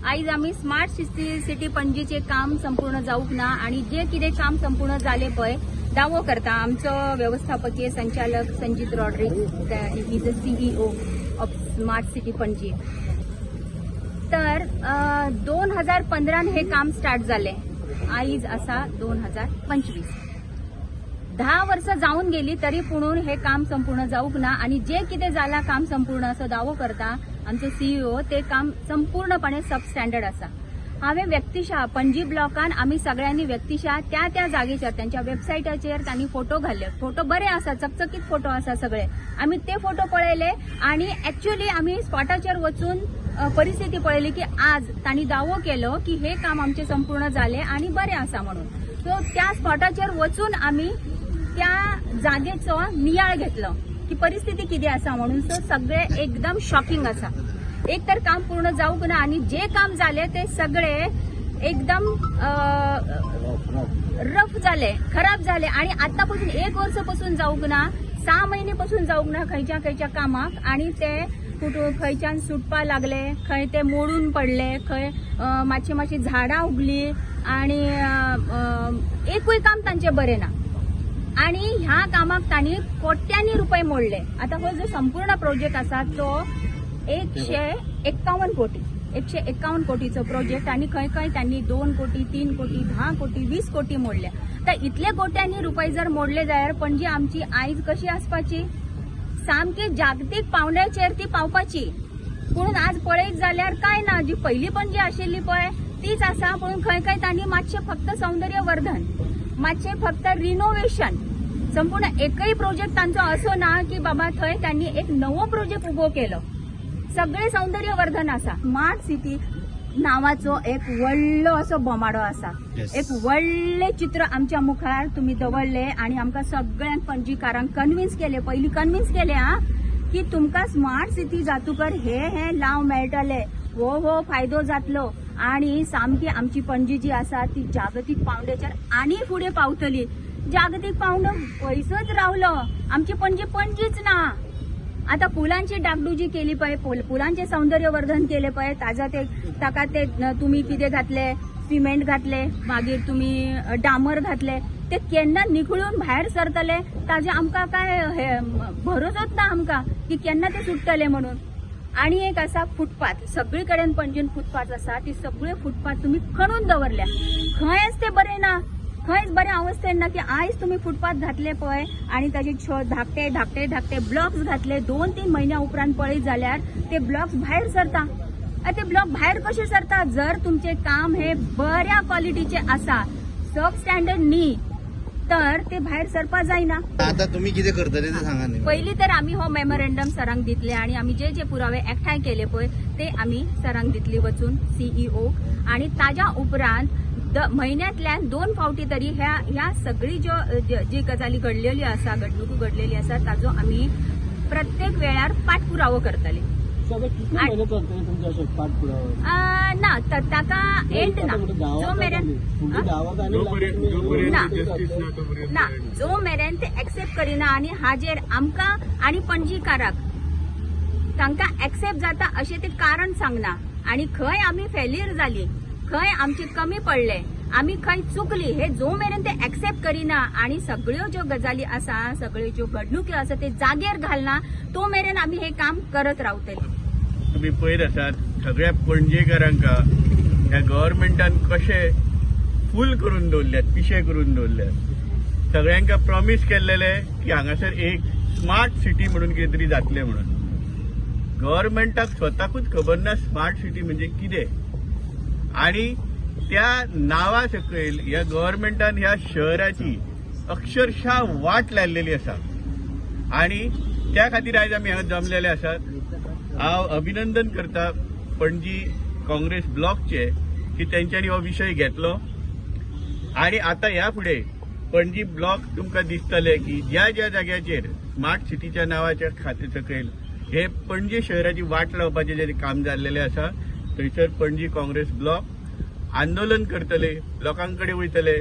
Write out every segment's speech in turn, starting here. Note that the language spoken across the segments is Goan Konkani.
आयज आमी स्मार्ट सिटी पणजीचें काम संपूर्ण जावंक ना आणि जे कितें काम संपूर्ण जालें पळय दावो करता आमचो व्यवस्थापकीय संचालक Sanjeet Rodrigues, is a CEO of smart city Panaji. तर 2015 हे काम स्टार्ट जालें, आयज आसा 2025, 10 वर्सां जावन गेली तरी पुणून हे काम संपूर्ण जावंक ना आणि जे कितें जाला काम संपूर्ण असो दावो करता आमचो सीईओ, ते काम संपूर्णपणे सब स्टँडर्ड आसा. हांवें व्यक्तिशा पणजी ब्लॉकान आमी सगळ्यांनी व्यक्तिशा त्या त्या जागेचेर त्यांच्या वेबसायटाचेर तांणी फोटो घाल्ले. फोटो बरे आसा, चकचकीत फोटो आसा सगळे. आमी ते फोटो पळयले आणि एक्च्युअली आमी स्पॉटाचेर वचून परिस्थिती पळयली की आज तांणी दावो केलो की हे काम आमचें संपूर्ण जालें आणि बरें आसा म्हणून. सो त्या स्पॉटाचेर वचून आमी त्या जागेचो नियाळ घेतलो की परिस्थिती कितें आसा म्हणून. सो सगळे एकदम शॉकिंग आसा. एक तर काम पूर्ण जावंक ना आणि जे काम जालें ते सगळे एकदम रफ जाले, खराब जाले. आणि आतां पसून एक वर्स पसून जावंक ना, 6 म्हयने पसून जावंक ना खंयच्या खंयच्या कामाक. आणि ते कुठून खंयच्यान सुटपा लागले, खंय ते मोडून पडले, खंय मातशी मातशी झाडां उगली आणि एकूय काम तांचें बरें ना. आणि ह्या कामाक तांणी कोट्यांनी रुपये मोडले. आतां हो जो संपूर्ण प्रोजेक्ट आसा तो 151 कोटी, 151 कोटीचो प्रोजेक्ट आणि खंय खंय त्यांनी 2 कोटी, 3 कोटी, 10 कोटी, 20 कोटी मोडले. तर इतले कोट्यांनी रुपये जर मोडले जाल्यार पणजी आमची आयज कशी आसपाची? सामकी जागतीक पावंड्याचेर ती पावपाची. पूण आज पळयत जाल्यार काय ना, जी पयली पणजी आशिल्ली पळय तीच आसा, पूण खंय खंय तांणी मातशें फक्त सौंदर्यवर्धन, मातशें फक्त रिनोव्हेशन, संपूर्ण एकय प्रोजेक्ट तांचो असो ना की बाबा थंय तांणी एक नवो प्रोजेक्ट उबो केलो. सगळे सौंदर्यवर्धन आसा. स्मार्ट सिटी नावाचो एक व्हडलो असो बोमाडो आसा. एक व्हडलें चित्र आमच्या मुखार तुमी दवरले आणि आमकां सगळ्यांक पणजीकारांक कन्विन्स केले, पयलीं कन्विन्स केले आं की तुमकां स्मार्ट सिटी जातूकर हे हे लाव मेळटले, हो हो फायदो जातलो आणि सामकी आमची पणजी जी आसा ती जागतीक पावंड्याचेर आनी फुडें पावतली. जागतीक पावंडो पयसच रावलो, आमची पणजी पणजीच ना. आता पुलांची डागडुजी केली पळय, पुलांचे सौंदर्यवर्धन केले पळय, ताजा ते ताका ते तुमी कितें घातले, सिमेंट घातले, मागीर तुमी डांबर घातले, ते केन्ना निखळून भायर सरतले ताजे आमकां काय हे भरोसोच ना आमकां की केन्ना ते सुट्टले म्हणून. आणि एक आसा फुटपाथ, सगळी कडेन पणजेन फुटपाथ आसा, ती सगळे फुटपाथ तुमी खणून दवरल्या, खंयच ते बरे ना, खंयच बरे अवस्थेन ना की आयज तुमी फुटपाथ घातले पळय आणि ताजे धाकटे धाकटे धाकटे ब्लॉक्स घातले, 2-3 म्हयन्या उपरांत पळयत जाल्यार ते ब्लॉक्स भायर सरता. ते ब्लॉक भायर कशे सरता? जर तुमचे काम हे बऱ्या क्वॉलिटीचे आसा, सब स्टँडर्ड न्ही, तर ते भायर सरपा जायना. आता तुम्ही कितें करतले ते सांगा न्ही. पयली तर आमी हो मेमोरेंडम सरांक दितले आणि आमी जे जे पुरावे एकठांय केले पळय ते आमी सरांक दितली वचून सीईओ. आणि ताज्या उपरांत म्हयन्यांतल्यान 2 फावटी तरी ह्या ह्या सगळी ज्यो जी गजाली घडलेली आसा, घडणुको घडलेली आसा, ताजो आमी प्रत्येक वेळार पाठपुरावो करतले. ना ताका एंड ना, जो मेरेन ना ना जो मेरेन ते एक्सेप्ट करिना आनी हाजेर आमकां आनी पणजीकाराक तांकां एक्सेप्ट जाता अशें ते कारण सांगना आनी खंय आमी फेलियर जाली, खंय आमचे कमी पडले, आमी खंय चुकली, हे जो मेरेन ते एक्सेप्ट करिना आनी सगळ्यो ज्यो गजाली आसा, सगळ्यो ज्यो घडणुक्यो आसा ते जागेर घालना तो मेरेन आमी हे काम करत रावतले. तुमी पळयत आसात सगळ्या पणजेकारांक ह्या गव्हर्मेंटान कशे फूल करून दवरल्यात, पिशे करून दवरल्यात. सगळ्यांक प्रॉमीस केल्लेले की हांगासर एक स्मार्ट सिटी म्हणून कितें तरी जातलें म्हणून. गव्हर्मेंटाक स्वताकूच खबर ना स्मार्ट सिटी म्हणजे कितें, आनी त्या नांवा सकयल ह्या गव्हर्मेंटान ह्या शहराची अक्षरशः वाट लायलेली आसा. आनी त्या खातीर आयज आमी हांगा जमलेले आसात. हांव अभिनंदन करता पणजी काँग्रेस ब्लॉकचे की तेंच्यांनी हो विशय घेतलो आनी आतां ह्या फुडें पणजी ब्लॉक तुमकां दिसतले की ज्या ज्या जाग्याचेर स्मार्ट सिटीच्या नांवाच्या खातीर सकयल हे पणजी शहराची वाट लावपाचें जें काम जाल्लेलें आसा थंयसर पणजी काँग्रेस ब्लॉक आंदोलन करतले, लोकां कडेन वयतले,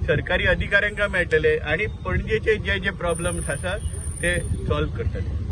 सरकारी अधिकाऱ्यांक मेळटले आनी पणजेचे जे जे प्रॉब्लम्स आसा ते सॉल्व करतले.